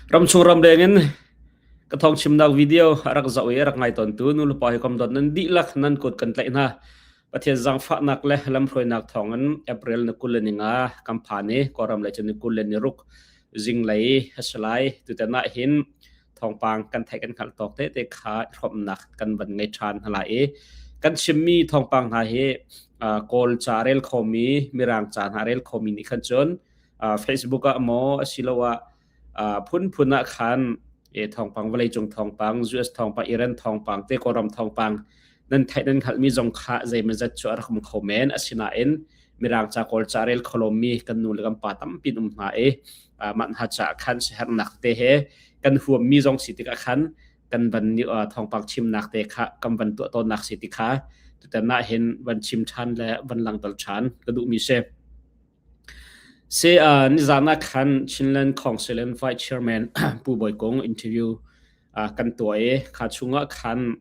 Ramchung ramleng in ka thawngchimnak video a rak zoh i a rak ngai tawntu nulepa hi kom dawt nan dihlak nan kut kan tlaih hna. Pathian zaangfahnak le lamhruainak thawngin April ni 20 le ninga kan phan i Kawlram lei cu ni 20 le ni ruk zinglei a si lai. Tutan ah hin thawngpang kan theih kan hngalh tawk tete kha hrawmnak kan van ngei ṭhan hna lai i kan chimmi thawngpang hna hi Kawl ca rel khomi Mirang ca hna rel khomi nih khan cun Facebook ah maw asiloah phunphun ah khan thawngpang vawleicung thawngpang US thawngpang Iran thawngpang te Kawlram thawngpang nan theih nan hngalhmi zong kha zeimawzat cu a rak um kho men. Asinain Mirang ca Kawl ca rel kholomi kan nu le kan pa tampi um hna i mah hna caah khan siaherhnak te he kan huammi zong si tikah khan kan van thawngpang chimnak te kha kan van tuah tawnnak si ti kha tutan ah hin van chim ṭhan le van langhter ṭhan ka duhmi si. Si nizan ah khan Chinland Council and Vice Chairman Pu Bawi Kung interview kan tuah i kha chungah khan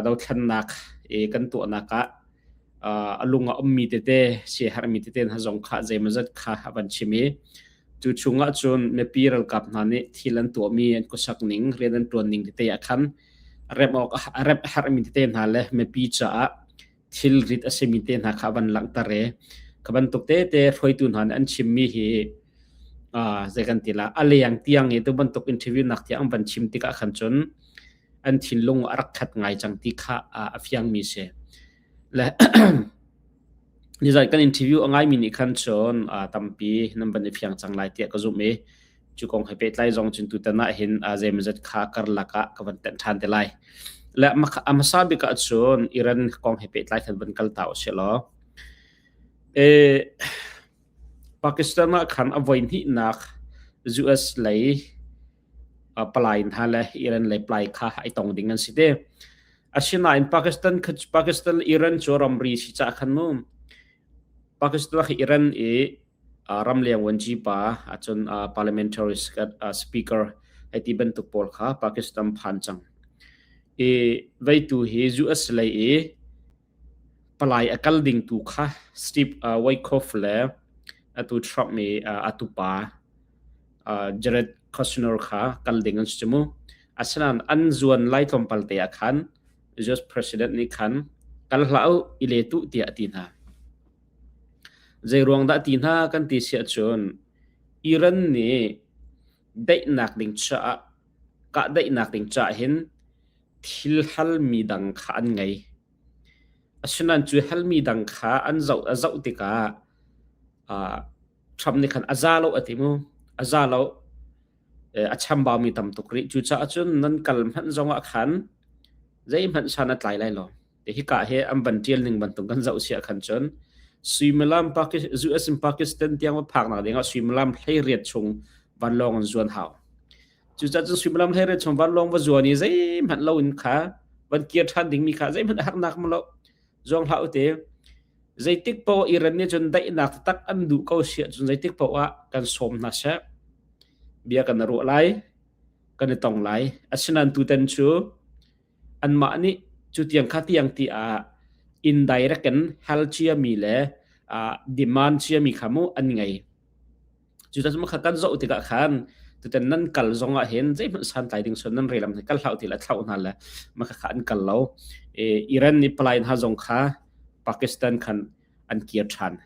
dothlennak i kan tuahnak ah a lung a ummi tete siaherhmi tete hna zong kha zeimawzat kha a van chim i cu chungah cun mipi ralkap hna nih thil an tuahmi an khuasak ning rian an ṭuan ning tete ah khan remh awk a remh a herhmi tete hna le mipi caah thilrit a simi te hna kha a van langhter i kha bantuk tete hruaitu hna nih an chimmi hi zei kan ti la a leng tiang i tu bantuk interview nak tiang an van chim tikah khan cun an thinlung a rak khat ngai cang ti kha a fiangmi si. Le nizai kan interview a ngaimi nih khan cun tampi nan van i fiang cang lai tiah ka zumh i cu kong he pehtlai zong cun tutan ah hin zeimawzat kha karlak ah ka van tenh ṭhan te lai. Le a hmasa bik ah cun Iran kong he pehtlai khan van kal ta usih law. E, Pakistan ah khan a voi hnihnak US lei palai hna le Iran lei palai kha ai tong ding an si te. Asinain Pakistan Pakistan Iran cu ramri si ca khan mu Pakistan khi Iran i ramleng vuanci pa ahcun parliamentary speaker hei ti bantuk pawl kha Pakistan phan cang. I veitu hi US lei i palai a kal ding tu kha Steve Witkoff le atu Trump i atu pa Jared Kushner kha kal ding an si mu. Asinain an zuan lai tlawmpal te ah khan US President nih khan kal hlah u i le tu tiah a ti hna. Zeiruang dah ti hna kan ti si ahcun Iran nih daihnak ding caah kahdaihnak ding caah hin thil halmi dang kha an ngei. Asinain cu halmi dang kha an zoh a zoh tikah Trump nih khan a za lo a ti mu. A za lo. A chambaumi tam tuk rih. Cucaah cun nan kal hmanh zongah khan zeihmanh san a tlai lai lo. Hika hi an van ṭial ning bantuk kan zoh si ahkhan cun suimilam US in Pakistan tiang va phaknak dingah suimilam 18 chung vanlawng an zuan hau. Cucaah cun suimilam 18 chung vanlawng va zuan i zeihmanh lo in kha van kir ṭhan dingmi kha zeihmanh a harnak ma lo. Zuang hlah u te. Zeitik paoh Iran nih cun daihnak taktak an duh ko si ahcun zeitik paoh ah kan sawm hna seh. Bia kan i ruah lai, kan i tong lai. Asinain tutan cu Anmah nih cu tiang kha tiang ti ah indirect in hal ciami le demand ciami kha mu an ngei. Cucaah kha kan zoh tikah khan tutan nan kal zong ah hin zeihmanh santlai ding sun nan relam kal hlah ti le thlauh hna le maka kha an kal lo. Iran nih palai hna zong kha Pakistan khan an kir ṭhan.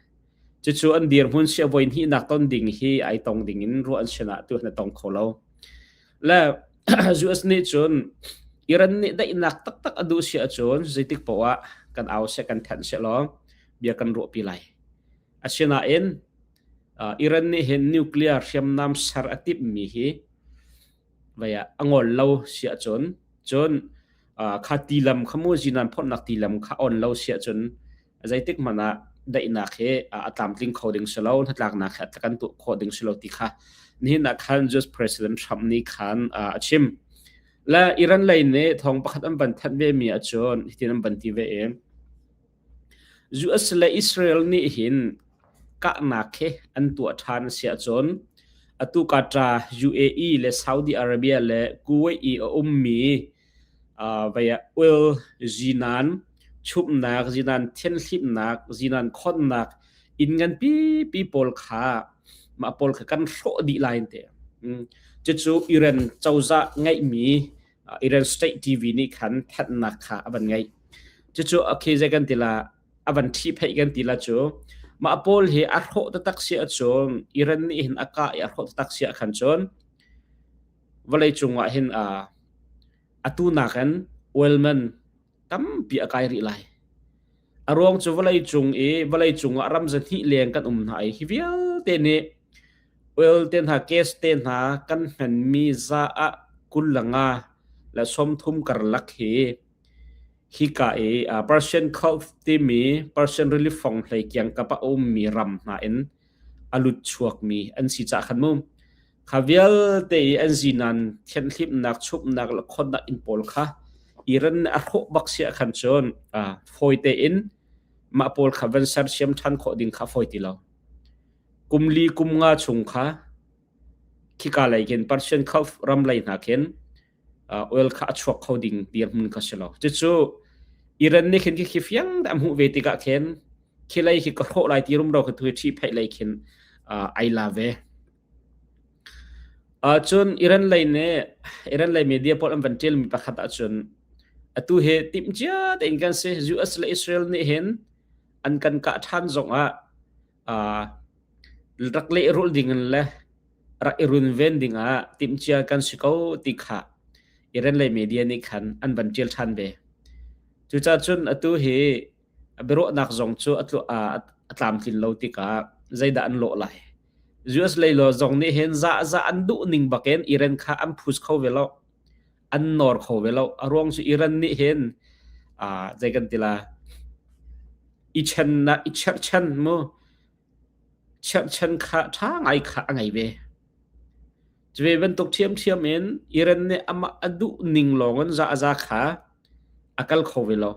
Cucu an dirhmun si a voi hnihnak ton ding hi ai tong ding in ruah an sinah tu na tong kho lo. Le US nih cun Iran nih daihnak taktak a duh si ahcun zeitik paoh ah kan au seh kan thanh seh law bia kan ruahpi lai. Asinain Iran nih hin nuclear hriamnam ser a timhmi hi vei ah a ngol lo si ahcun cun kha tilam kha mu zinan phorhnak tilam kha on lo si ahcun zeitik hmanh ah daihnak hi a tlamtling kho ding si lo hnatlaknak hi kan tuah khawh ding si lo ti kha nihin ah khan US President Trump nih khan a chim le Iran lei nih thawng pakhat an van thanh ve mi ahcun hitin an van ti ve i US le Israel nih hin kahnak hi an tuah ṭhan a si ahcun atu Qatar UAE le Saudi Arabia le Kuwait i a ummi vei ah oil zinan chumhnak zinan thianhhlimhnak zinan khonnak inn nganpipi pawl kha mah pawl kha kan hrawh dih lai an ti. Cucu Iran cozah ngeihmi Iran State TV nih khan thanhnak kha a van ngeih. Cucu okay zei kan ti la a van ṭhihpheih kan ti la cu mah pawl hi a hrawh taktak si ahcun Iran nih hin a kah i a hrawh taktak si ahkhan cun vawleicung ah hin atu nakin oil man tampi a kai rih lai. A ruang cu vawleicung i vawleicung ah ram zahnih leng kan um hna i hi vialte nih oil te hna gas te hna kan hmanmi za ah 25 le 30 karlak hi hika i Persian Gulf timi Persian Rili fonghlei kiangkap ah a ummi ram hna in a lut chuakmi an si caah khan mu Kha vialte i an zinan thianhhlimhnak, chumhnak le khonnak inn pawl kha Iran nih a hrawh bak si ahkhan cun fawi tein mah pawl kha van sersiam ṭhan khawh ding kha a fawi ti lo. Kum li kum nga chung kha khika lei khin Persian Gulf ram lei hna khin oil kha a chuak kho ding dirhmun kha si lo. Cucu Iran nih khin khi fiang a hmuh ve tikah khin khi lei khi ka hrawh lai ti rumro kha tu hi ṭhihphaih lei khin ai la ve. Cun Iran lei nih Iran lei media pawl an van ṭialmi pakhat ahcun atu hi timhcia tein kan si. US le Israel nih hin an kan kah ṭhan zongah rak lehrulh dingin le rak i runven dingah timhcia kan si ko ti kha Iran lei media nih khan an van ṭial ṭhan ve. Cucaah cun atu hi biaruahnak zong cu a tlamtlin lo tikah zeidah an lawh lai? US lei law zong nih hin za za an duh ning bakin Iran kha an phus kho ve lo. An nawr kho ve lo. A ruang cu Iran nih hin zei kan ti la i chen na i cherhchan mu cherhchan kha ṭha ngai kha a ngei ve. Cuve bantuk ṭhiamṭhiam in Iran nih amah a duh ning lawng in za a za kha a kal kho ve lo.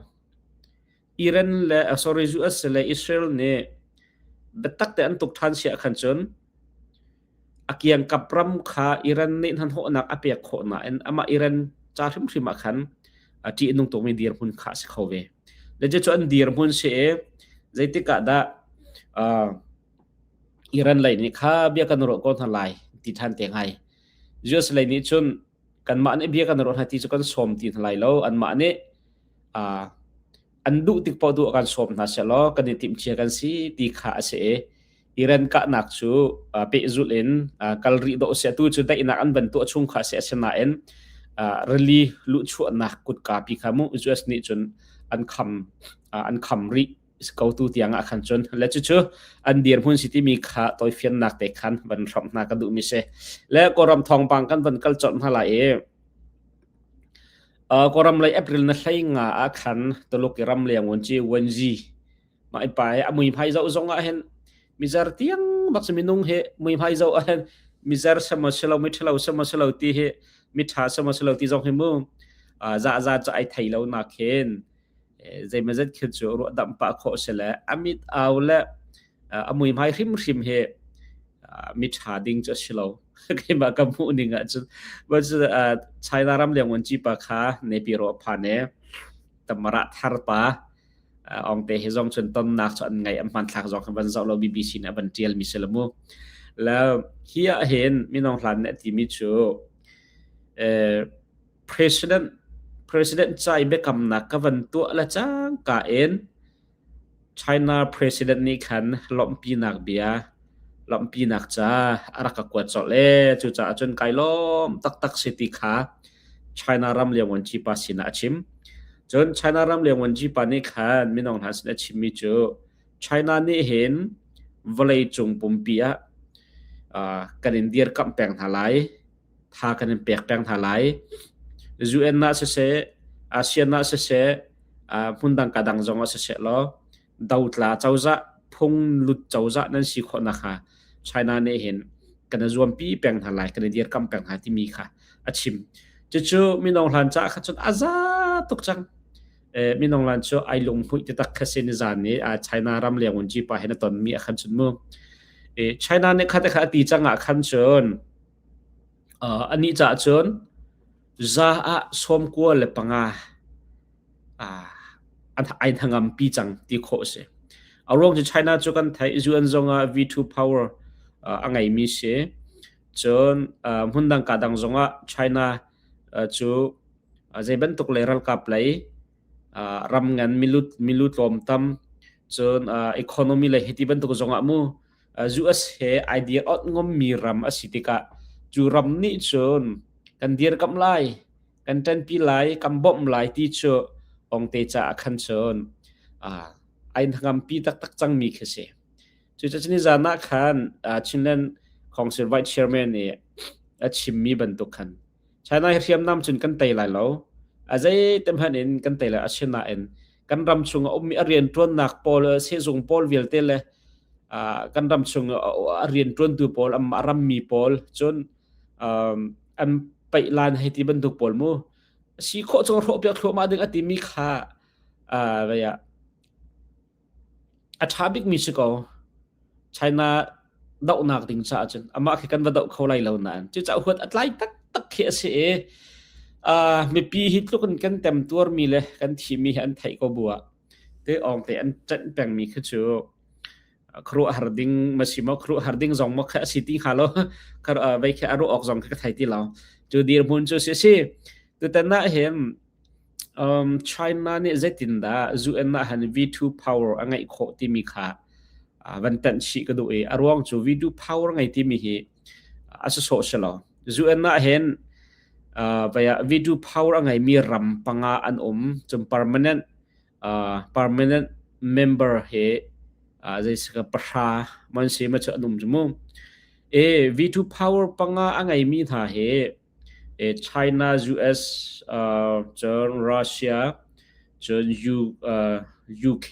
Iran le sorry US le Israel nih biatak te an tuk ṭhan si ahkhan cun a kiangkap ram kha Iran nih hnahnawhnak a pek khawh nain amah Iran ca hrimhrim ah khan a ṭih a nung tukmi dirhmun kha a si kho ve. Le cu an dirhmun si i zeitik ah dah uh, Iran lei nih kha bia kan ruah ko hna lai ti ṭhan te ngai. US lei nih cun kanmah nih bia kan ruah hna ti cu kan sawm ti hna lai lo. Anmah nih an duh tik paoh duh kan sawm hna sehlaw kan i timhcia kan si ti kha a si i Iran kahnak cu pehzulh in kal rih dawh si atu cu daihnak an van tuah chung kha a si asinain rili luhchuahnak kutka pi kha mu US nih cun an kham an kham rih ko tu tiang ah khan cun le cucu an dirhmun si timi kha tawifiannak te khan van hramh hna ka duhmi si le Kawlram thawngpang kan van kal colh hna lai i Kawlram lei April na hlei nga ah khan Tuluk i ram leng vuanci Wenzi mah i pa hi a muihmai zoh zong ah hin mizer tiang bak si minung hi muihmai zoh ah hin mizer semaw silo mi ṭhalo semaw silo ti hi mi ṭha semaw silo ti zong hi mu za za cu ai thei lo nak hin zeimazet khi cu ruahdamh pah khawh si le a mit au le a muihmai hrimhrim hi mi ṭha ding cu a si lo keimah ka hmuh ning ahcun China ram leng vuanci pa kha Nepiro phan e tamara thar pa ong te he zong cun tonnak cu an ngai an hmanthlak zong kan van zoh lo BBC nih a van tial mi si lo mu le hi ah hin minong hlan nih a timi cu president president cai biakamnak ka van tuah le cangka in China president nih khan lawmhpinak bia lawmhpinak ca a rak ka kuat colh ee. Cucaah cun kai lawm taktak si ti kha China ram Lianvuanci pa sinah a chim. Cun China ram Lianvuanci pa nih khan mino hna sin a chimmi cu China nih hin vawleicung pumpi ah uh, kan in dirkamh peng hna lai. Tha kan in pek peng hna lai. UN ah siseh, ASEAN ah siseh, hmundang ka dang zong ah siseh law dotla cozah phung lut cozah nan si khawh nakhnga China nih hin kan i zuampi peng hna lai, kan i dirkamh peng hna timi kha a chim. Cucu minung hlan caah kha cun a za tuk cang. Minung hlan cu ai lunghmuih taktak kha si nizan i China ram leng un pa he na tonmi a khan cun mu. China nih kha te kha a ti cang ah khan cun Anih caah cun za ah 95 ai hnangampi cang ti khawh a si. A ruang cu China cu kan theih UN zong ah veto power a ngeimi si. Cun hmundang ka dang zongah China cu zei bantuk lei ralkap lei ram ngan milu tlawmtam cun economy lei hiti bantuk zongah mu US he ai dir ot ngommi ram a si tikah cu ram nih cun kan dirkamh lai kan ṭanpi lai kan bawmh lai ti cu ongte caah khan cun ai hnangampi taktak cangmi khi si. Cucaah nizan ah khan Chinland Council Vice Chairman nih a chimmi bantuk khan China hi hriamnam cun kan tei lai lo. A zei te hmanh in kan tei lai asinain kan ram chung a ummi a rianṭuannak pawl sehzung pawl vialte le kan ram chung a rianṭuantu pawl a rammi pawl cun an paih lan hei ti bantuk pawl mu si khawh chung hrawhpiak thluahmah ding a timi kha A ṭha bikmi si ko. China dohnak ding caah cun amah khi kan va doh kho lai lo nain cucaah huat a tlai taktak khi a si i uh, mipi hi tluk in kan temtuarmi le kan thimi hi an theih ko bu ah te awng te an ṭanh pengmi khi cu khuaruahhar ding ma si maw khuaruahhar ding zong maw kha a si ti hnga lo vei khi a ruah awk zong kha ka thei ti lo cu dirhmun cu si si tutan ah hin China nih zeitindah UN ah han veto power a ngeih khawh timi kha van tanh chih ka duh i a ruang cu veto power ngei timi hi a si sawh si lo. UN ah hin veto power a ngeimi ram panga an um. Cun permanent permanent member he zeisika pahra man si ma cu an um cu mu. E veto power panga a ngeimi hna hi China, US, cun Russia, cun UK,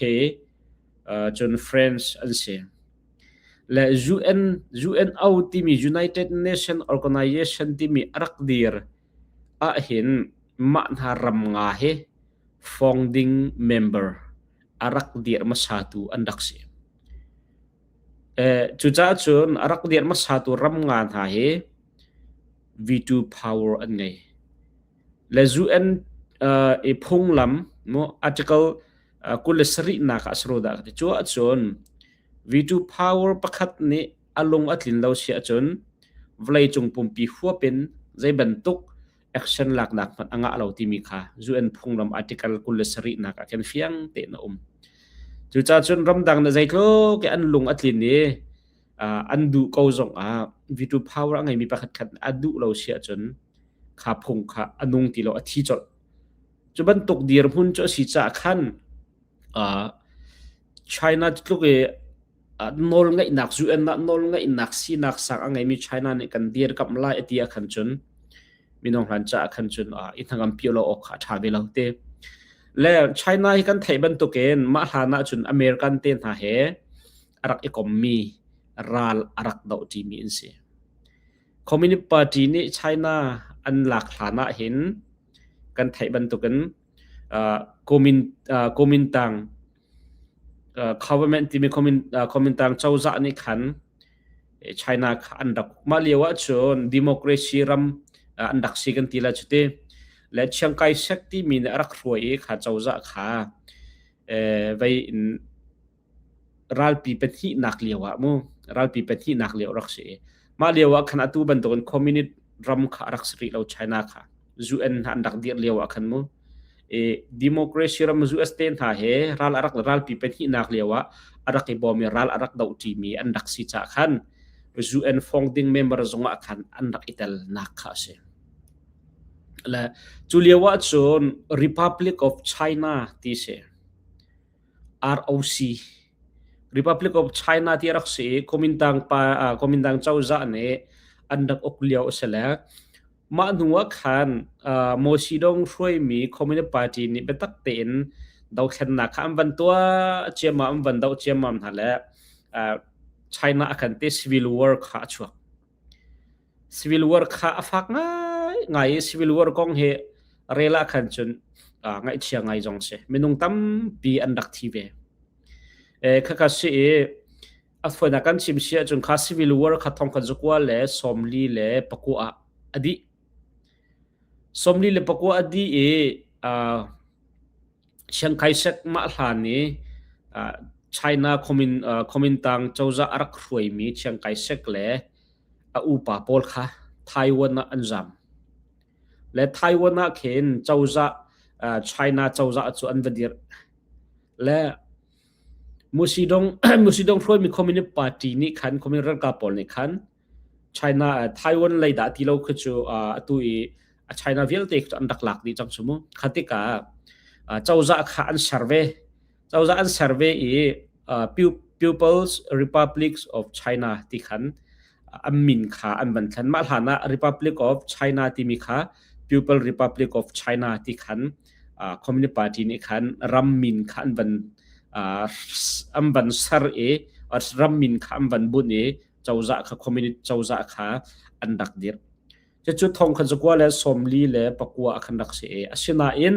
cun France an si. Le UN, UNO timi United Nation Organization timi a rak dir ahhin mah hna ram nga hi founding member a rak dir hmasatu an rak si. Cucaah cun a rak dir hmasatu ram nga hna hi veto power an ngei. Le UN i phunglam mu article 27 nak ah saro dah ka ti. Cu ahcun veto power pakhat nih a lung a tlin lo si ahcun vawleicung pumpi huap in zei bantuk action laknak hmanh a ngah lo timi kha UN phunglam article 27 nak ah khin fiang tein a um. Cucaah cun ramdang nih zeitluk i an lung a tlin i an duh ko zongah veto power a ngeimi pakhat khat a duh lo si ahcun kha phung kha a nung ti lo a thi colh. Cu bantuk dirhmun cu a si caah khan China tluk i nawlngeihnak UN ah nawlngeihnak sinak sang a ngeimi China nih kan dirkamh lai a ti ah khan cun minung hlan caah khan cun i hnangampi lo awk kha a ṭha ve lo te. Le China hi kan theih bantukin mah hlan ah cun American te hna he a rak i kommi ral a rak dohṭimi an si. Communist Party nih China an lak hlan ah hin kan theih bantukin uh, Kumin, uh, Kuomintang uh, government timi uh, Kuomintang cozah nih khan China kha an rak mah lio ah cun democracy ram uh, an rak si kan ti la chuti le Chiang Kai-shek timi nih a rak hruai i kha cozah kha eh, vei in Ralpi pahnihnak lio ah mu ralpi pahnihnak lio a rak si i mah lio ah khan atu bantukin communist ram kha a rak si rih lo China kha UN hna an rak dirh lio ah khan mu i democracy ram US te hna he ral a rak ralpi pahnihnak lio ah a rak i bawm i ral a rak dohṭimi an rak si caah khan UN founding member zongah khan an rak i telnak kha a si. Le cu lio ah cun Republic of China ti si. ROC Republic of China ti a rak si i Kuomintang pa Kuomintang cozah nih an rak uk lio a si le mah hnu ah khan Mao Zedong hruaimi Communist Party nih biatak tein dothlennak kha an van tuah ciammam an van doh ciammam hna le China ah khan te civil war kha a chuak. Civil war kha a fak ngaingai i civil war kong hi rel ah khan cun ngaihchia ngai zong si. Minung tampi an rak thi ve. Khakha si i a fawinak kan chim si ahcun kha civil war kha thongkhat zakua le 49 ah a dih. 49 a dih i Chiang Kai-shek mah hlan i China Kuomintang cozah a rak hruaimi Chiang Kai-shek le. a upa pawl kha Taiwan ah an zam. Le Taiwan ah khin cozah China cozah cu an va dirh. Le Musidong Musidong hruaimi Communist Party nih khan Communist ralkap pawl nih khan China Taiwan lei dah ti lo khi cu atu i China vialte cu an rak lak dih cang cu mu. Kha tikah cozah kha an ser ve. Cozah an ser ve i People's Republic of China ti khan an min kha an van thlen. Mah hlan ah Republic of China timi kha People Republic of China ti khan Communist Party nih khan ram min kha an van an van ser i ram min kha an van bunh i cozah kha communist cozah kha an rak dirh. Cucu thong khan zakua le 49 ah khan rak si i asinain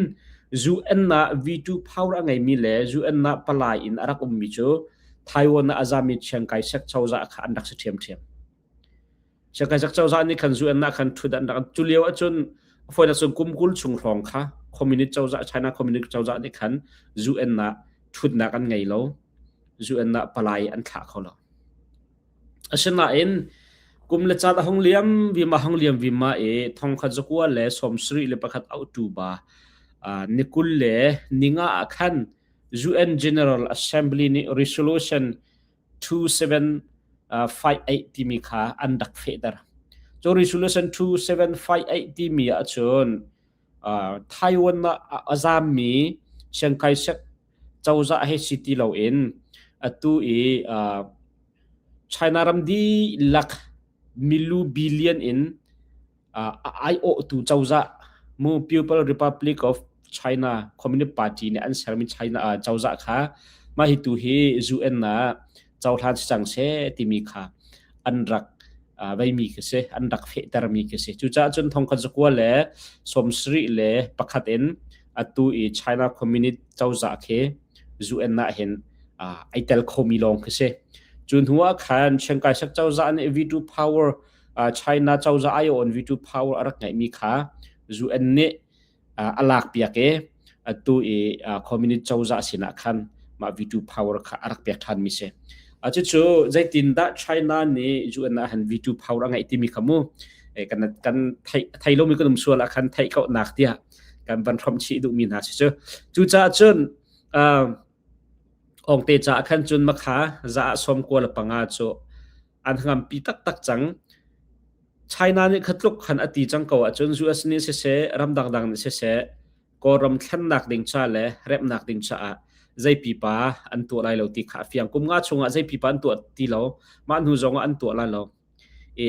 UN ah veto power a ngeimi le UN ah palai in a rak ummi cu Taiwan ah a zami Chiang Kai-shek cozah kha an rak si ṭhiamṭhiam. Chiang Kai-shek cozah nih khan UN ah khan ṭhut an rak cu lio ahcun a fawinak cun kum 20 chung hrawng kha communist cozah China communist cozah nih khan UN ah ṭhutnak an ngei lo. UN ah palai an thlah kho lo. Asinain kum le caan a hung liam vima hung liam vima i thongkhat 1971 October ni 25 ah khan UN General Assembly nih Resolution 2758 timi kha an rak fehter. Cu Resolution 2758 timi ahcun Taiwan ah a zaammi Chiang Kai-shek cozah he si ti loin atu i China ram dihlak milu billion in a aiawhtu cozah mu People Republic of China Communist Party nih an sermi China cozah kha mah hi tu hi UN ah cohlan si cang seh timi kha an rak veimi khi si an rak fehtermi khi si. Cucaah cun thongkhat 1971 in atu i China Communist cozah khi UN ah hin ai tel khomi lawng khi si. Cu hnu ah khan Chiang Kai-shek cozah nih veto power China cozah aiawh in veto power a rak ngeihmi kha UN nih a lakpiak i atu i communist cozah sinah khan mah veto power kha a rak pek ṭhanmi si. Cucu zeitindah China nih UN ah han veto power a ngeih timi kha mu kan kan thei lomi kan um sual ah khan theih ko nak tiah kan van hrawmh chih duhmi hna si cu. Cucaah cun Ongte caah khan cun makha za ah 95 cu an ngampi taktak cang. China nih kha tluk khan a ti cang ko ahcun US nih siseh ram dangdang nih siseh Kawlram thlennak ding ca le remnak ding caah zei pipa an tuah lai lo ti kha a fiang. Kum nga chungah zei pipa an tuah ti lo. Mah hnu zongah an tuah lai lo. I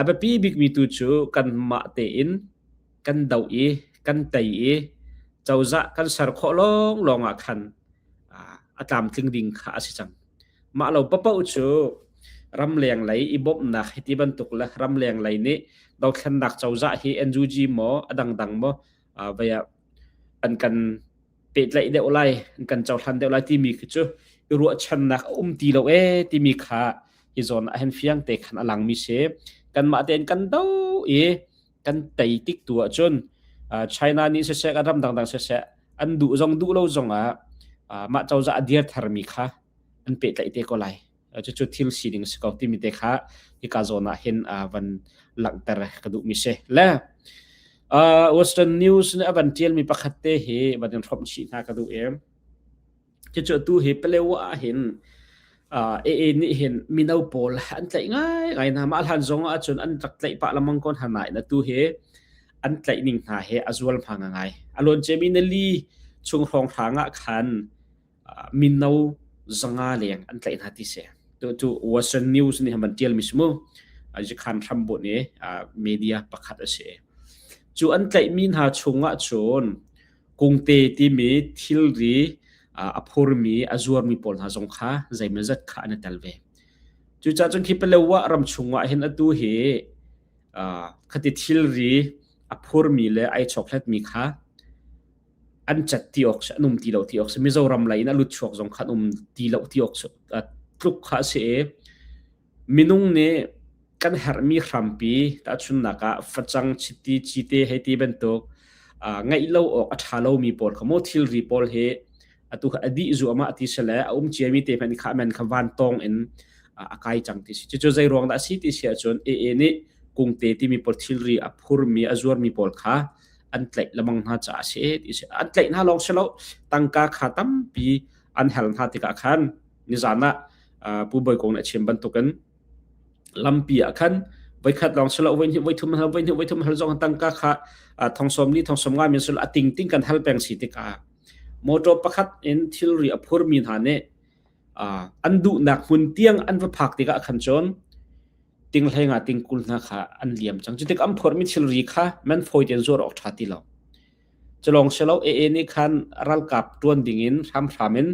a biapi bikmi tu cu kanmah tein kan doh i kan tei i cozah kan ser khawh lawnglawng ah khan a tlamtling ding kha a si cang. Mah lo paohpaoh cu ramleng lei i bawmhnak hi ti bantuk le ramleng lei nih dothlennak cozah hi NUG maw a dangdang maw vei ah an kan pehtlaih deuh lai an kan cohlan deuh lai timi khi cu i ruahchannak a um ti lo ee timi kha hi zawn ah hin fiang te khan a langmi si. Kanmah tein kan do i kan tei tik tu ahcun China nih siseh kan ram dangdang siseh an duh zong duh lo zong ah mah cozah a dir tharmi kha an pehtlaih te ko lai. Cucu thil sining si ko timi te kha hika zawn ah hin van langhter ka duhmi si. Le Western News nih a van ṭialmi pakhat te hi van in hrawmh chih hna ka duh i Cucu atu hi Palewa ah hin AA nih hin mino pawl an tlaih ngaingai hna. Mah hlan zong ah cun an rak tlaih pah lengmang ko hna nain atu hi an tlaih ning hna hi a zual hma ngai. A luanciami nili chung hrawnghrang ah khan mino 500 leng an tlaih hna ti si. Tu Western News nih han van ṭialmi si mu. Zikhan hrambunh i media pakhat a si. Cu an tlaihmi hna chungah cun Kungte timi thilri a phurmi, a zuarmi pawl hna zong kha zeimawzat kha an i tel ve. Cucaah cun khi Palewa ram chungah hin atu hi khati thilri a phurmi le ai chawkhletmi kha an cat ti awk si, an um ti lo ti awk si. Mizoram lei in a lut chuak zong kha an um ti lo ti awk tluk kha a si i Minung nih kan herhmi hrampi tahchunhnak ah facang, chiti, cite hei ti bantuk ngeih lo awk a ṭha lomi pawl kha maw thilri pawl hi atu kha a dih zuahmah ti si le a um ciami te hmanh kha a man kha vantawng in a kai cang ti si. Cucu zei ruang dah a si ti si ahcun AA nih kungte timi pawl thilri a phurmi a zuarmi pawl kha an tlaih lemang hna caah a si ti si. An tlaih hna lawng si lo tangka kha tampi an hal hna tikah khan nizan ah Pu Bawi Kung nih a chim bantukin lampi ah khan voikhat lawng si lo voi hnih voi thum hal voi hnih voi thum hal zong tangka kha thong sawm li thong sawm nga min sul a ting ting kan hal peng si tikah motor pakhat in thilri a phurmi hna nih an duhnak hmun tiang an va phak tikah khan cun tinghlei nga tingkul hna kha an liam cang. Cutik an phormi thilri kha man fawi tein zuar awk ṭha ti lo. Culawng silo AA nih khan ralkap ṭuan dingin hramhram in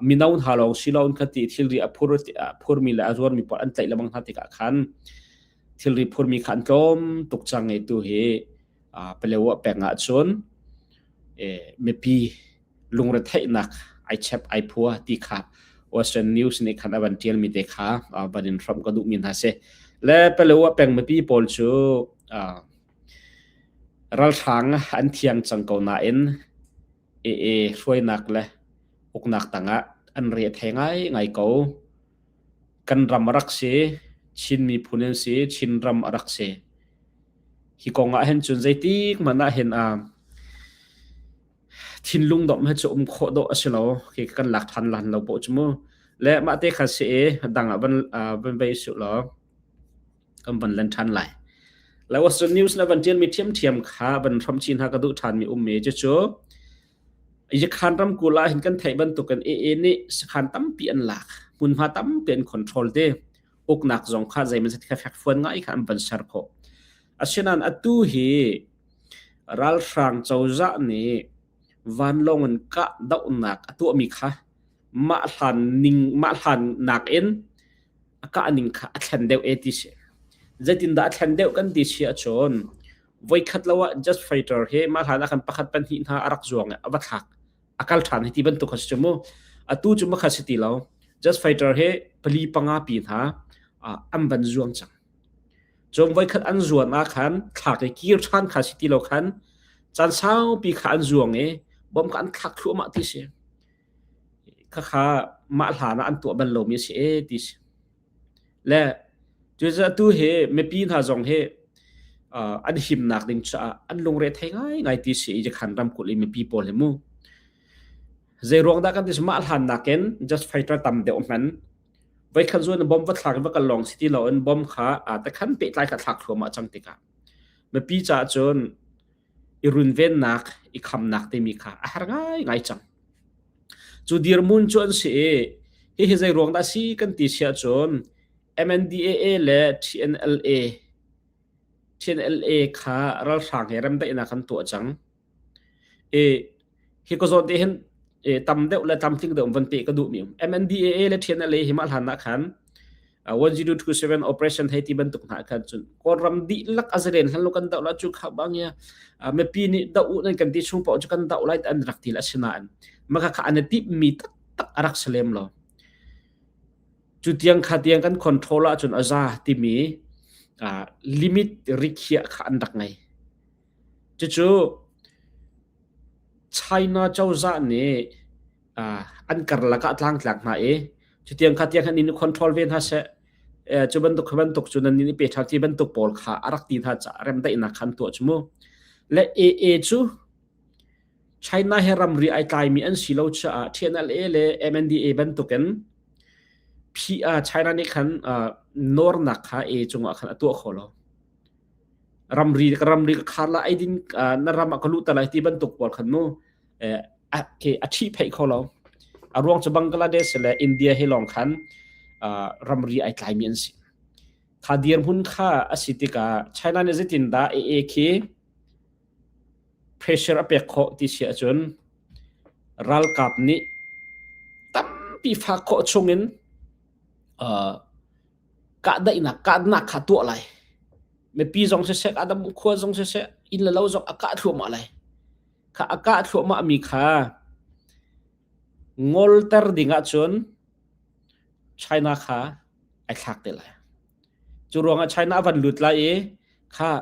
mino hna lawng silo in kha ti thilri a phur a phurmi le a zuarmi pawl an tlaih lengmang hna tikah khan thilri phurmi kha an tlawm tuk cang i tu hi Palewa peng ah cun mipi lungretheihnak ai chep ai phua ti kha Western News nih khan a van ṭialmi te kha van in hrawmh ka duhmi hna si. Le Palewa peng mipi pawl cu ralhrang an thiang cang ko nain AA hruainak le uknak tangah an re thei ngaingai ko. Kan ram a rak si, Chin miphun an si, Chin ram a rak si. Hi kong ah hin cun zeitik hmanh ah hin thinlung dawm hi cu um khawh dawh a si lo. Khi kan lak ṭhan lan lo poh cu mu. Le mah te kha si i dang ah van van vei su law kan van len ṭhan lai. Le Western News na van ṭialmi ṭhiamṭhiam kha van hram chin ha ka duh ṭhanmi ummi cucu Yakhan ramkulh ah hin kan theih bantukin AA nih sakhan tampi an lak. Hmunhma tampi an control te. Uknak zong kha zeiman kha fekfuan ngai kha an van ser khawh. Asinain atu hi ralhrang cozah nih vanlawng in kah dohnak a tuahmi kha mah hlan ning mah hlan nakin a kah ning kha a thlen deuh e ti si. Zeitindah a thlen deuh kan ti si ahcun voikhat lo ah just fighter hi mah hlan ah khan pakhat pahnih hna a rak zuang i a va thlak a kal ṭhan hi ti bantuk kha si cu mu atu cu makha si ti lo just fighter hi pali panga pi hna an van zuang cang Cun voikhat an zuan ah khan thlak i kir ṭhan kha si ti lo khan caan saupi kha an zuang i bom kha an thlak thluahmah ti si. Khakha mah hlan ah an tuah bal lomi a si e ti si. Le cucaah atu hi mipi hna zong hi uh, an himnak ding caah an lungre thei ngaingai ti si i khan ramkulh i mipi pawl hi mu. Zei ruang dah kan ti mah hlan nakin just fighter tam deuh hman Voikhat zuan bom va thlak in va kal lawng si ti loin bom kha aa tekhan pehtlai kha thlak thluahmah cang tikah mipi caah cun i runvennak i khamnak timi kha a har ngaingai cang. Cu dirhmun cu an si i hihi zei ruang dah si kan ti si ahcun MNDAA le TNLA TNLA kha ralhrang he remdaihnak an tuah cang. I hi ka zawn te hin tam deuh le tlamtling deuh van peh ka duhmi um. MNDAA le TNLA hi mah hlan ah khan 1027 operation hei ti bantuk hna khan cun Kawlram dihlak a zalen hlan lo kan doh la cu kha bang ya mipi nih doh u nan kan ti chung paoh cu kan doh lai an rak ti la asinain maka kha an tip mi taktak a rak si lem lo. Cu tiang kha tiang kan control ahcun a za timi limit rikhiah kha an rak ngei. Cucu China cozah nih an karlak ah tlangtlak hna i cutiang kha tiang khan in control ve hna seh. Cu bantuk kha bantuk cu nan in i pe ṭhan ti bantuk pawl kha a rak ti hna caah remdaihnak kha an tuah cu mu. Le AA cu China he ramri ai tlaimi an si lo caah TNLA le MNDA bantukin China nih khan nawrnak kha AA cungah khan a tuah kho lo. Ramri ka ramri ka khar la eidin na ram ah ka luh ta lai ti bantuk pawl khan mu a ṭhih pheih kho lo. A ruang cu Bangladesh le India he lawng khan ramri ai tlaimi an si. Kha dirhmun kha a si tikah China nih zeitindah AA khi pressure a pek khawh ti si ahcun ralkap nih tampi fak khawh chungin kahdaihnak kahnak kha tuah lai. Mipi zong siseh, adam khua zong siseh, inn le lo zong a kah thluahmah lai. Kha a kah thluahmah mi kha ngolter ding ahcun China kha ai thlak te lai. Cu ruangah China a van lut lai i kha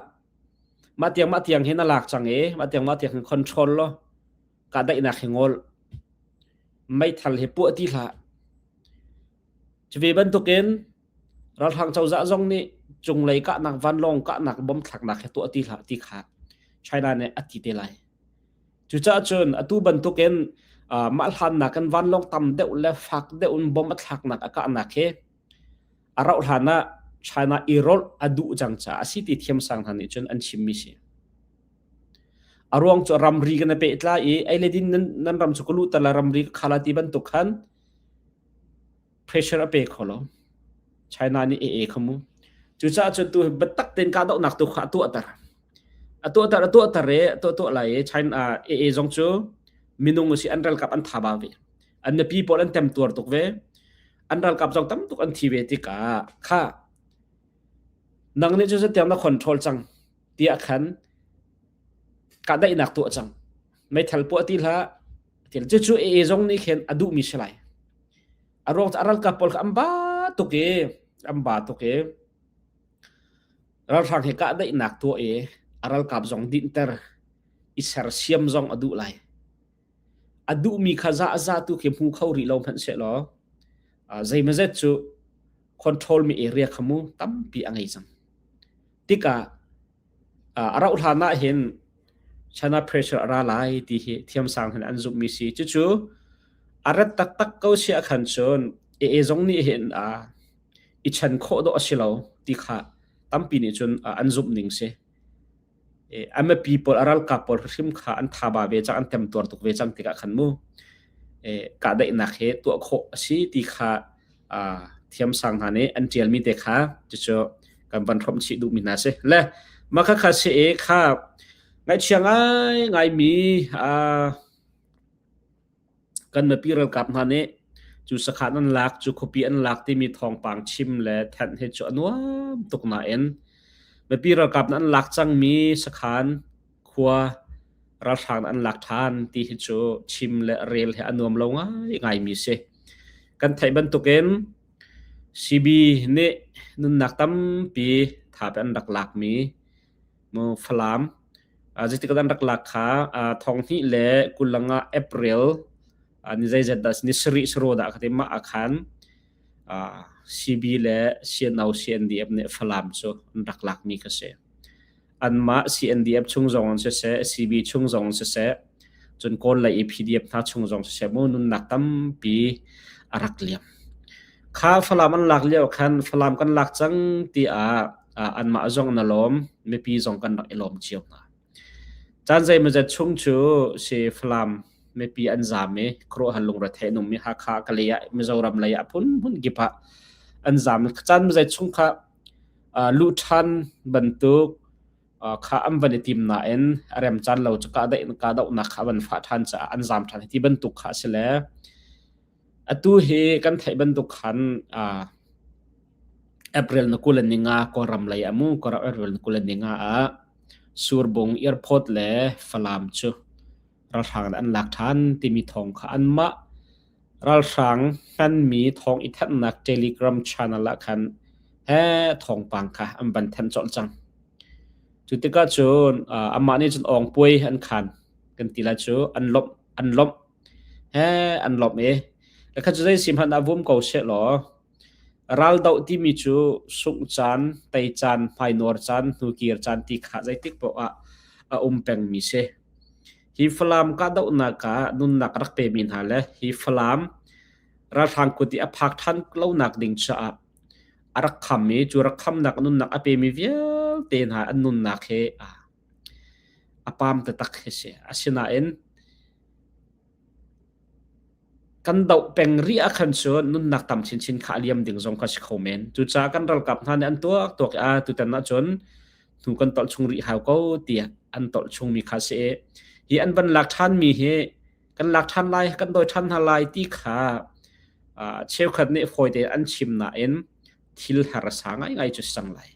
mah tiang mah tiang hin a lak cang i mah tiang mah tiang hin control law kahdaihnak hi ngol. Meithal hi puah ti hlah. Cuve bantukin ralhrang cozah zong nih cunglei kahnak vanlawng kahnak bom thlaknak hi tuah ti hlah ti kha China nih a ti te lai. Cucaah cun atu bantukin uh, mah hlannak in vanlawng tam deuh le fak deuh in bom a thlaknak a kahnak hi a rauh hlan ah China i rolh a duh cang caah a si ti thiamsang hna nih cun an chimmi si. A ruang cu ramri kan i pehtlai i ei le din nan, nan ram cu ka luhter la ramri ka khala ti bantuk khan pressure a pe kho lo. China nih ee kha mu. Cucaah cun tu biatak tein kahdohnak tu kha a tuahter. A tuahter a tuahter i a tuah tuah lai i China ee zong cu minung si an ralkap an tha ba ve. An mipi pawl an temtuar tuk ve. An ralkap zong tam tuk an thi ve tikah kha nang nih cu zatiang na control cang tiah khan kahdaihnak tuah cang. Meithal puah ti hlah. Cucu AA zong nih khin a duhmi si lai. A ruang cu a ralkap pawl kha an ba tuk i an ba tuk i ralhrang he kahdaihnak tuah i a ralkap zong dinhter i sersiam zong a duh lai. A duhmi kha za a za tu khi hmu kho rih lo hmanh sehlaw zeimawzet cu control mi area kha mu tampi a ngei cang. Tikah a rauh hlan ah hin China pressure a ra lai ti hi thiamsang hin an zumhmi si. Cucu a rat taktak ko si ah khan cun AA zong nih hin i chan khawh dawh a si lo ti kha tampi nih cun an zumh ning si. A mipi pawl a ralkap pawl hrim kha an thaba ve cang an temtuar tuk ve cang tikah khan mu kahdaihnak he tuah khawh a si ti kha thiamsang hna nih an ṭialmi te kha cucu kan van hrawmh chih duhmi hna si. Le mah kha kha si i kha ngaihchia ngai ngaimi kan mipi ralkap hna nih cu sakhan an lak cu khuapi an lak timi thawngpang chim le thanh hi cu a nuam tuk nain mipi ralkap an lak cangmi sakhan khua ralhrang an lak ṭhan ti hi cu chim le rel hi a nuam lo ngai ngaimi si. Kan theih bantukin CB nih nunnak tampi thape an rak lakmi mu Falam zeitik an rak lak kha thonghnih le kulanga April ni zeizat dah ni sarih saro dah kha ti mah ah khan CB le CNO CNDF nih Falam cu an rak lakmi kha si. Anmah CNDF chung zong in siseh, CB chung zong in siseh, cun Kawl lei i PDF hna chung zong siseh mu nunnak tampi a rak liam. Kha Falam an lak lio khan Falam kan lak cang tiah anmah zong na lawm, mipi zong kan rak i lawm cio hna. Caan zeimawzat chung cu si Falam mipi an zaam i khuaruahhar lungretheih an um i Hakha, Kalay ah, Mizoram lei ah phunphun kip ah an zaam. Caan zeimawzat chung kha luh ṭhan bantuk kha an van i tim nain a remcaan lo cu kahdaihnak kha a van fah ṭhan caah an zaam ṭhan. Hi bantuk kha a si le atu hi kan theih bantuk khan April na 20 le ninga Kawlram lei ah mu Kawlram April na 20 le ninga ah Surbung Airport le Falam cu ralhrang an lak ṭhan timi thawng kha anmah Ralhrang hmanmi thawng i thanhnak Telegram channel ah khan he thawngpang kha an van thanh colh cang. Cu tikah cun amah nih cun awngpuai an khan kan ti lai cu an lawmh an lawmh he an lawmh i le kha cu zei si hmanh ah vum ko seh law raldoh timi cu sungh caan, tei caan, hmainuar caan, hnukir caan ti kha zeitik paoh ah a um pengmi si. Hi Falam kahdohnak ah nunnak a rak pemi hna le hi Falam ralhrang kut i a phak ṭhan lonak ding caah a rak kham i cu rak khamnak nunnak a pemi vialte hna an nunnak hi a pam taktak hi si. Asinain kan doh peng rih ah khan cun nunnak tam chinchin kha a liam ding zong kha si kho men. Cucaah kan ralkap hna nih an tuak tuak i a tutan ahcun hnu kan tolh chung rih hau ko tiah an tolh chungmi kha si i hi an van lak ṭhanmi hi kan lak ṭhan lai kan dawi ṭhan hna lai ti kha cheukhat nih fawi tein an chim nain thil harsa ngaingai cu si cang lai.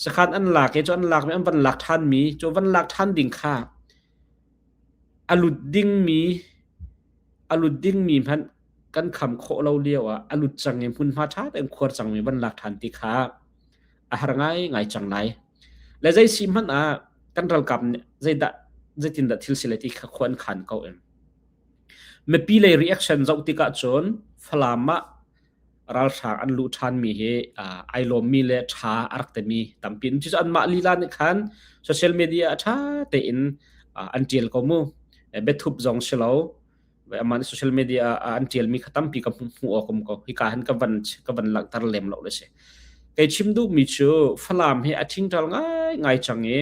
Sakhan an lak i cu an lakmi an van lak ṭhanmi cu van lak ṭhan ding kha a lut dingmi a lut dingmi hmanh kan kham khawh lo lio ah a lut cang i hmunhma ṭha tein khuar cangmi van lak ṭhan ti kha a har ngaingai cang lai. Le zei si hmanh ah kan ralkap nih zeidah zeitindah thil si lai ti kha khua an khan ko em. Mipi lei reaction zoh tikah cun Falam ah. ralhrang an luh ṭhanmi hi ai lawmmi le ṭha a rak timi tampi an cucu anmah lila nih khan social media ah ṭha tein an ṭial ko mu. Biathup zong si lo. Amah nih social media ah an ṭialmi kha tampi ka hmuh awk um ko. Hika hin ka van ka van langhter lem lo le si. Kei chim duhmi cu Falam hi a ṭhingṭal ngaingai cang i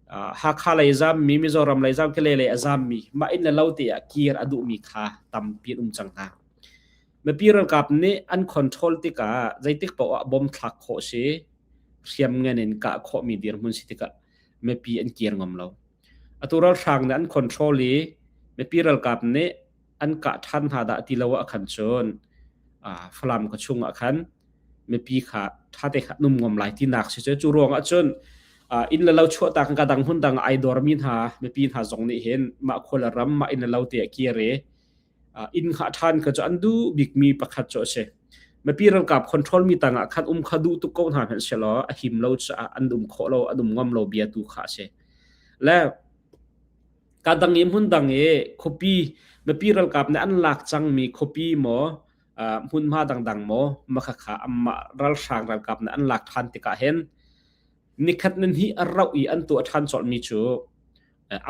Hakha lei zammi, Mizoram lei zam, Kale lei a zammi, mah inn le lo te ah kir a duhmi kha tampi an um cang hna. Mipi ralkap nih an control tikah zeitik paoh ah bom thlak khawh si, hriamngan in kah khawhmi dirhmun si tikah mipi an kir ngam lo. Atu ralhrang nih an control i mipi ralkap nih an kah ṭhan hna dah ti lo ah khan cun Falam khua chung ah khan mipi kha ṭhate kha an um ngam lai tinak si cu. Cu ruangah cun inn le lo chuahtak in ka dang hmun dang ai dormi hna mipi hna zong nih hin mah khua le ram mah inn le lo te ah kir i inn hngah ṭhan kha cu an duh bikmi pakhat cu a si. Mipi ralkap control mi tangah khan um kha duh tuk ko hna hmanh sehlaw a him lo caah an um khawh lo, an um ngam lo bia tu kha a si. Le ka dang i hmun dang i khuapi mipi ralkap nih an lak cangmi khuapi maw hmunhma dangdang maw makhakha amah ralhrang ralkap nih an lak ṭhan tikah hin nikhat nan hi a rauh i an tuah ṭhan colhmi cu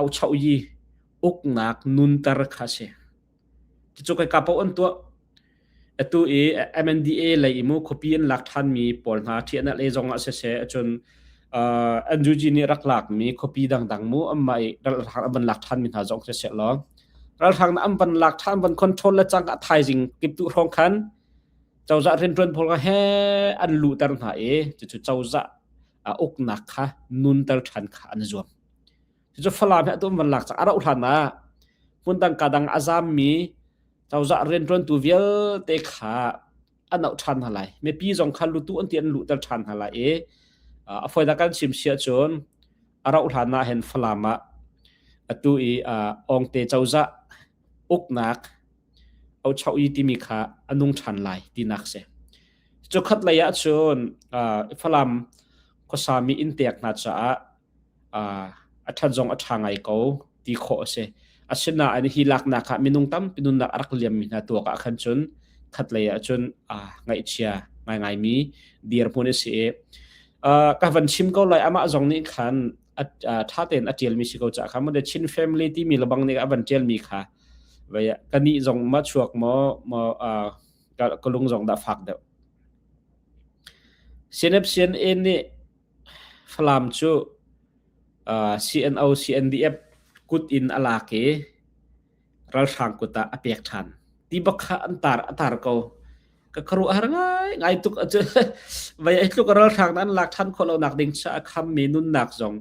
auchoh yi uknak nunter kha a si. Cucu kai ka paoh an tuah. Atu i MNDA lei i mu khuapi an lak ṭhanmi pawl hna ṭhiahnak lei zong ah siseh cun uh, NUG nih rak lakmi khuapi dangdang mu anmah i ralhrang an van lak ṭhanmi hna zong siseh law ralhrang an van lak ṭhan van control le cangka thaizing kiptu hrawng khan cozah rianṭuan pawl kha he an luhter hna i cucu cozah uknak kha nunter ṭhan kha an zuam. Cucu Falam hi atu an van lak cang. A rauh hlan ah hmundang ka dang a zammi cozah rianṭuantu vialte kha an auh ṭhan hna lai. Mipi zong kha lutu an ti an luhter ṭhan hna lai i a fawinak kan chim si ahcun a rauh hlan ah hin Falam ah atu i Awngte cozah uknak Ochoh i timi kha a nung ṭhan lai tinak si. Cu khat lei ah cun Falam khuasami inn pek hna caah a ṭhat zong a ṭha ngai ko ti khawh a si. Asinain hi laknak ah minung tampi nunnak a rak liammi hna tuak ah khan cun khatlei ah cun ngaihchia ngaingaimi dirhmun a si i ka van chim ko lai amah zong nih khan ṭha tein a ṭialmi si ko caah khan The Chin Family timi lebang nih a van ṭialmi kha ka nih zong ma chuak maw maw ka lung zong dah fak deuh. CNF-CNA nih Falam cu CNO CNDF kut in a lak i ralhrang kut ah a pek ṭhan. Ti bak kha an tar a tar ko. Ka khuaruahhar ngaingai tuk vei ai tluk ralhrang an lak ṭhan khawh lonak ding cha a khammi nunnak zong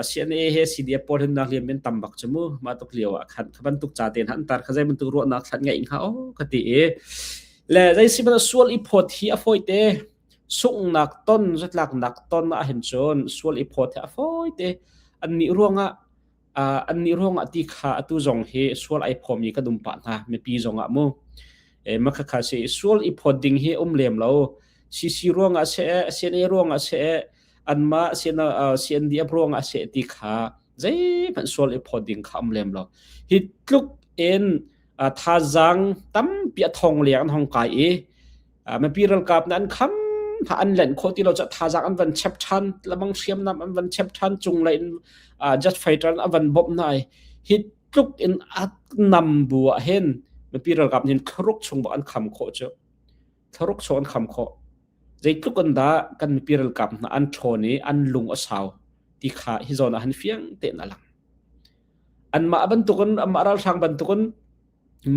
CNA he CDF pawl hin nak liam in tam bak cu mu mah tuk lio ah khan kha bantuk ca te han tar kha zei bantuk ruahnak thlan ngeih hnga o ka ti i le zei si sual i phawt hi a fawi te Sunghnak ton zatlaknak ton ahhin cun sual i phawt hi a fawite. Annih ruangah annih ruangah ti kha atu zong hi sual ai phawmi kan um pah hna mipi zongah mu. E, makhakha si sual i phawt ding hi um lem lo. CC ruangah seh, CNA ruangah seh, anmah CNDF ruangah seh ti kha zeihmanh sual i phawt ding kha um lem lo. Hi tluk in thazaang tampi a thong leng an hong kai i mipi ralkap nih an kham hna an lenh khawh ti lo caah thazaang an van chep ṭhan lamang hriamnam an van chep ṭhan cunglei in jet fighter an van bawmh hna i hi tluk in a nam bu ah hin mipi ralkap nih thlaruk chung bak an kham khawh cu thlaruk chung an kham khawh zeitluk in dah kan mipi ralkap hna an ṭhawn i an lung a sau ti kha hi zawn ah han fiang tein a lang anmah bantukin amah ralhrang bantukin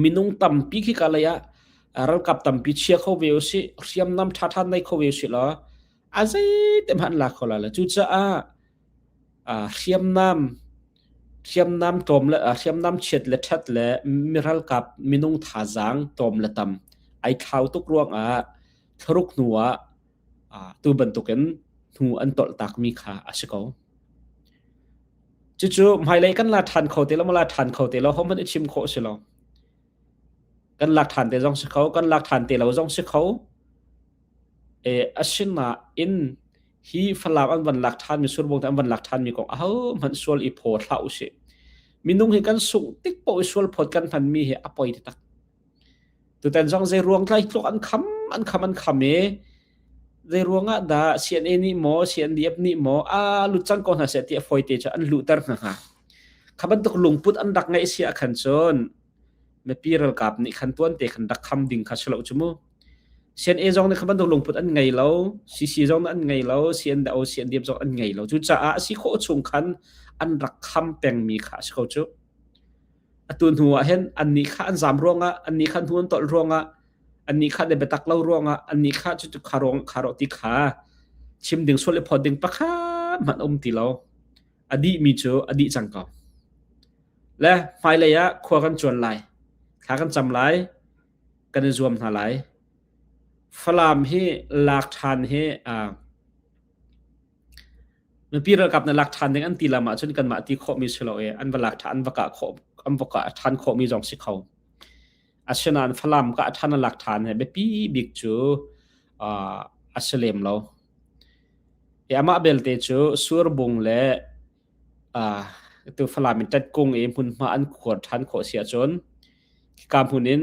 minung tampi khi ka lei ah ralkap tampi chia kho ve usih hriamnam ṭhaṭha nei kho ve usih law a zeite hmanh an la kho la lo cucaah hriamnam hriamnam tlawm le hriamnam chiat le ṭhat le mi ralkap minung thazaang tlawm le tam ai thlau tuk ruangah thlaruk hnu ah tu bantukin hnu an tolh takmi kha a si ko. Cucu hmailei kan la ṭhan kho te lo maw la ṭhan kho te lo hohmanh i chim khawh a si lo. Kan lak ṭhan te zong si kho, kan lak ṭhan te lo zong si kho. E, asinain hi Falam an van lak ṭhanmi Surbung te an van lak ṭhanmi kong ahohmanh sual i phaw hlah usih. Minung hi kan sungh tik paoh i sual phawt kan hmanmi hi a poi taktak. Tutan zong zei ruang tlai tluk an kham an kham an kham i zei ruangah dah CNA nih maw CNDF nih maw a lut cang ko hna seh ti a fawite cu an luhter hna hnga. Kha bantuk lungput an rak ngeih si ah khan cun mipi ralkap nih khan tuante khan rak kham ding kha si lo cu mu. CNA zong nih kha bantuk lungput an ngei lo, CC zong nih an ngei lo, CNDO, CNDF zong an ngei lo. Cucaah a si khawh chung khan an rak kham pengmi kha a si ko cu. Atu hnu ah hin annih kha an zaam ruangah, annih kha hnu an tolh ruangah, annih kha an i biatak lo ruangah, annih kha cucu kha ruang kha rawh ti kha chim ding sual i phawt ding pakhat hmanh a um ti lo. A dihmi cu a dih cang ko. Le hmailei ah khua kan cuan lai, thla kan cam lai, kan i zuam hna lai. Falam hi lak ṭhan hi uh, mipi ralkap na lak ṭhan ding an ti lam ahcun kanmah ti khawhmi si lo i an va lak ṭhan an va kah khawh an va kah ṭhan khawhmi zong si kho. Asinain Falam kah ṭhan a lak ṭhan hi biapi bik cu uh, a si lem lo. I amah belte cu Surbung le uh, tu Falam in Ṭatkung i hmunhma an khuar ṭhan khawh si ahcun hika hmun in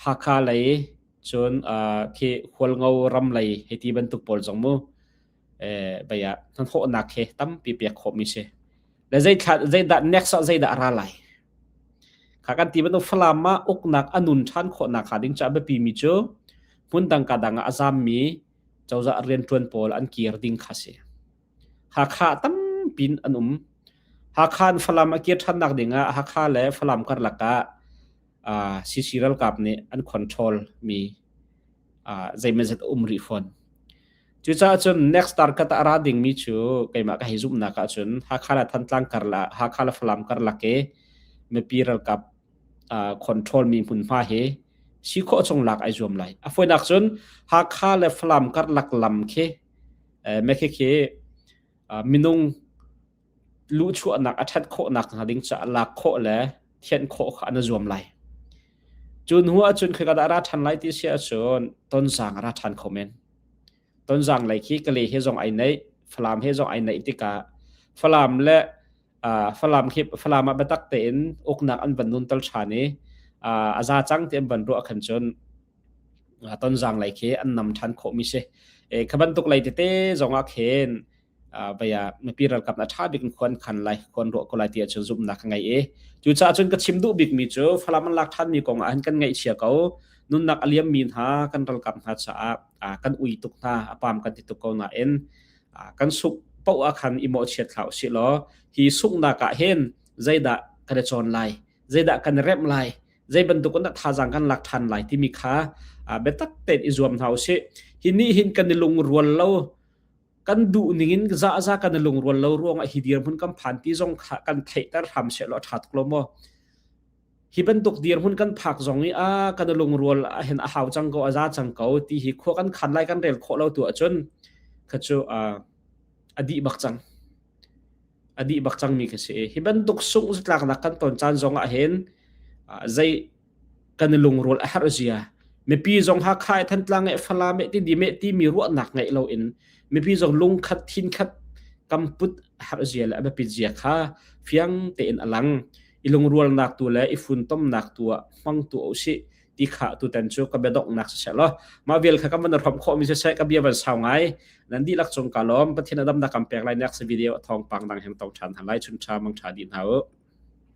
Hakha lei cun uh, khi Hualngo ram lei hei ti bantuk pawl zong mu eh baya hnathawhnak he tampi pek khawhmi si. Le zeithla zeidah next ah zeidah a ra lai? Kha kan ti bantuk Falam ah uknak a nun ṭhan khawhnak hnga ding caah biapi mi cu hmundang ka dang ah a zammi cozah rianṭuan pawl an kir ding kha si. Hakha tampi in an um. Hakha in Falam a kir ṭhannak ding ah Hakha le Falam karlak ah uh, CC ralkap nih an control mi uh, zeimazet a um rih fawn. Cucaah cun next target a ra dingmi cu keimah ka hei zumhnak ahcun Hakha le Thantlang karlak Hakha le Falam karlak i mipi ralkap uh, control mi hmunhma hi si khawh chung lak ai zuam lai. A fawinak cun Hakha le Falam karlak lam khi me khi khi minung luhchuahnak a ṭhat khawhnak hnga ding caah lak khawh le thianh khawh kha an i zuam lai. Cu hnu ahcun khika dah a ra ṭhan lai ti si ahcun Tonzang a ra ṭhan kho men. Tonzang lei khi Kale he zong ai neih, Falam he zong ai neih tikah Falam le uh, Falam khi Falam ah biatak tein uknak an van nun tal ṭhan i uh, a za cang ti an van ruah khan cun Tonzang lei khi an nam ṭhan khawhmi si. E, kha bantuk lei tete zong ah khin vaya mipi ralkap na ṭha bik in khuan khan lai khuan ruah ko lai ti ahcun zumhnak ka ngei i cucaah cun ka chim duh bikmi cu Falam an lak ṭhanmi kong ah hin kan ngaihchia ko nunnak a liammi hna kan ralkap hna caah kan ui tuk hna a pam kan ti tuk ko nain kan sungh paoh ah khan i mawhchiat hlah usih law hi sunghnak ah hin zeidah kan i cawn lai zeidah kan i remh lai zei bantuk in dah thazaang kan lak ṭhan lai timi kha biatak tein i zuam hna usih hi nih hin kan i lungrual lo kan duh ning in za kan i lungrual lo ruangah hi dirhmun kan phan ti zong kha kan theihter hram seh law a ṭha tuk lo maw hi bantuk dirhmun kan phak zong i a kan i lungrual hin a hau cang ko a za cang ko ti hi khua kan khan lai kan rel khawh lo tu ahcun kha cu a dih bak cang a dih bak cangmi ka si. Hi bantuk sungh zatlaknak kan ton caan zong ah hin zei kan i lungrual a herh zia mipi zong Hakha i Thantlang e Falam e ti me timi ruahnak ngeih loin mipi zong lungkhat thinkhat kamput a herh zia le a biapit zia kha fiang tein a lang i lungrualnak tu le i funtomnak tu ah hmang tu usih ti kha tutan cu ka biadonghnak siseh law mah vial kha kan van hrom khawhmi siseh ka bia van sau ngai nan dihlak cung ka lawm Pathian a damnak kan pek lai next video thawngpang dang hem tong ṭhan hna lai chun ṭha mang ṭha dih hna u.